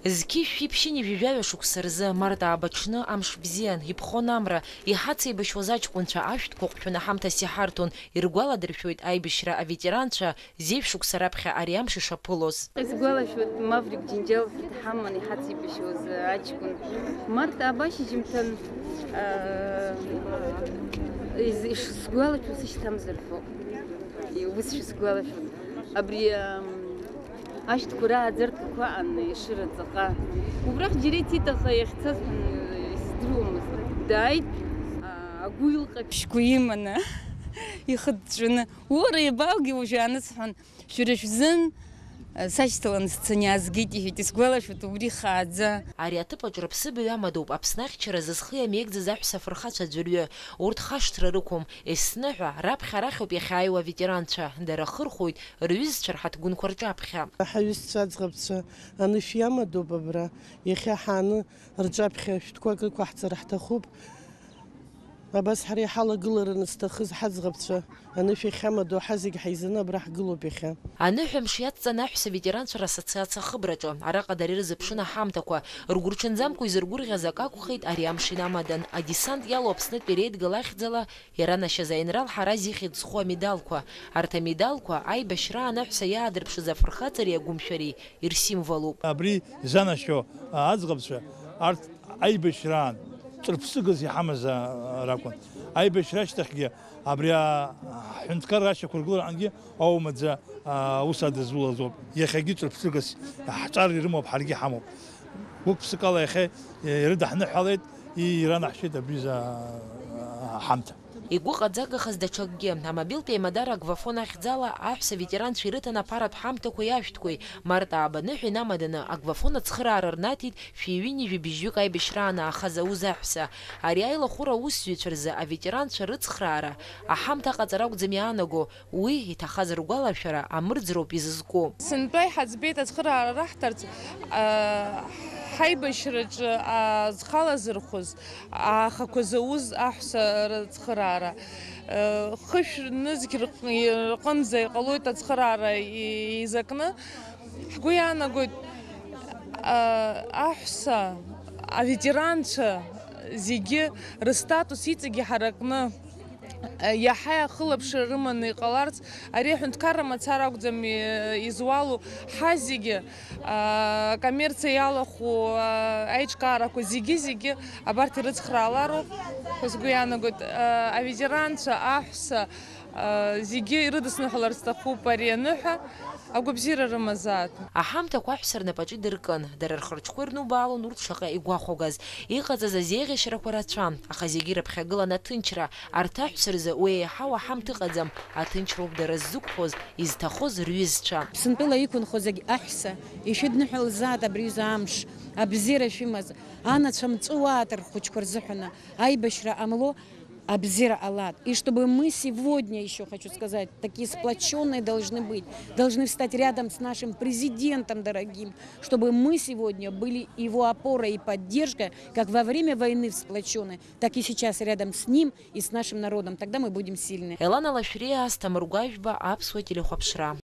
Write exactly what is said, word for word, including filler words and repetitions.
Зқьи шәи ԥшьынҩажәи жәаҩа шықәса рзы, март ааба аҽны, амш бзиан, иԥхон амра, иҳацеибашьуаз аҷкәынцәа ашәҭқәа ҟәшәаны ҳамҭас иҳарҭон, иргәаладыршәоит аибашьра аветеранцәа зежә шықәса раԥхьа ари амш ишаԥылоз. Исгәалашәоит, Маврик Џьынџьал ҳаман иҳацеибашьуаз аҷкәын. Март ааба ашьыжьымҭан, аа, из-, ишсгәалашәо сышьҭамзар ҳәоуп. Ус шысгәалашәон. Абри, ам, ашәҭқәа рааӡарҭақәа аан, Ешыра ҵаҟа. Убрахь џьара иҭит, аха иахьцаз, м, исыздыруамызт. Дааит, а, агәы илҟьа. Шәгәы иманы, ихы ҵәҵәаны, ура, иабаугеи уажәы анысҳәан, шәара шәзын, а, сашьҭаланы сцаны иаазгеит, иҳәеит, исгәалашәоит убри хааӡа. Ари аҭыԥаҿ рыԥсыбаҩ амадоуп, Аԥсны ахьчаразы зхы иамеигӡаз аҳәса афырхацәа аӡәырҩы. Урҭ хашҭра рықәым, Есныҳәа, раԥхьа арахьоуп иахьааиуа аветеранцәа, дара хырхәоит рҩызцәа рҳаҭгәынқәа рҿаԥхьа. Ҳаҩызцәа аӡӷабцәа анышә иамадоуп абра, иахьа ҳааны рҿаԥхьа шәҭқәак ықәаҳҵар ҳҭахуп. Абас ҳара иҳалагылараны зҭахыз ҳаӡӷабцәа анышә иахьамадоу ҳазегь ҳаизаны абра ҳгылоуп иахьа. Аныҳәамш иацҵан аҳәса ветеранцәа рассоциациа ахыбраҿы. Араҟа дара ирзыԥшын аҳамҭақәа. Ргәырҽанӡамкәа изыргәырӷьаз акы акәхеит ари амш инамадан. Адесант иалоу Аԥснытәи реидгыла ахьӡала иранашьаз аинрал Ҳараз ихьӡ зху амедалқәа. Арҭ амедалқәа аибашьраан аҳәса иаадырԥшыз афырхаҵареи агәымшәареи ирсимволуп. Абри изанашьо аӡӷабцәа арҭ аибашьраан ҿырԥшыгас иҳамаз, а, ракәын. Аибашьра ашьҭахьгьы абри, а, ҳҳәынҭқарра ашьақәыргылараҟынгьы оумаӡа, а, аус адызулаз ауп. Иахьагьы ҿырԥшыгас ҳҿар ирымоуп, ҳаргьы ҳамоуп. Гәык-ԥсыкала иахьа ирыдаҳныҳәалеит, иранаҳшьеит абри изы, а, ҳамҭа. Игәыҟаӡагахаз даҽакгьы, амобилтә еимадара Агвафон ахьӡала аҳәса ветеранцәа ирыҭан аԥаратә ҳамҭақәеи ашәҭқәеи, март ааба ныҳәа инамаданы Агвафон ацхыраара рнаҭеит шәи ҩынҩажәи быжьҩык аибашьраан аахаз ауз аҳәса. Ари аилахәыра аусзуҩцәа рзы аветеранцәа рыцхраара аҳамҭа аҟаҵара акәӡам иаанаго, уи иҭахаз ргәалашәара амырӡроуп изызку. Сынтәа иҳаӡбеит ацхыраара раҳҭарц, а, ҳаибашьраҿы, а, зхалазырхәыз, аахақәа зауз аҳәса рыцхыраара. Э, хышә нызқь рҟ-, рҟынӡа иҟалоит ацхыраара и-, еизакны. Ҳгәы иаанагоит, а, аҳәса, аветеранцәа зегьы рыстатус иҵегьы ҳаракны, а, иаҳа ахылаԥшра рыманы иҟаларц, ари аҳәынҭқарра мацара акәӡам, и-, изуалу, ҳазегьы, а, акоммерциа иалахәу, а, аиҿкаарақәа зегьы-зегьы абарҭ ирыцхраалароуп ҳәа сгәы иаанагоит, а, аветеранцәа, аҳәса, а, зегьы ирыдысныҳәалар сҭахуп ари аныҳәа, агәабзиара рымазаат. Аҳамҭақәа аҳәса рнапаҿы идыркын, дара рхырҿқәа ирнубаалон урҭ шаҟа игәахәагаз. Иҟаҵаз азеиӷьашьарақәа рацәан, аха зегьы ирыԥхьагылан аҭынчра. Арҭ аҳәса рзы уи еиҳау аҳамҭа ыҟаӡам, аҭынчроуп дара ззықәԥоз, изҭахоз рҩызцәа. Аԥсынтәыла иқәынхо зегь аҳәса, ишәыдныҳәалзаат абри аҩыза амш, абзиара шәымаз, анацәа мҵәыуаат рхәыҷқәа рзыҳәаны, аибашьра ҟамло, абзиара ҟалаат. И чтобы мы сегодня, ещё хочу сказать, такие сплочённые должны быть, должны встать рядом с нашим президентом дорогим, чтобы мы сегодня были его опорой и поддержкой, как во время войны сплочённые, так и сейчас рядом с ним и с нашим народом. Тогда мы будем сильны. Елана Лашәриа, Асҭамыр Гәажәба, Аԥсуа телехәаԥшра.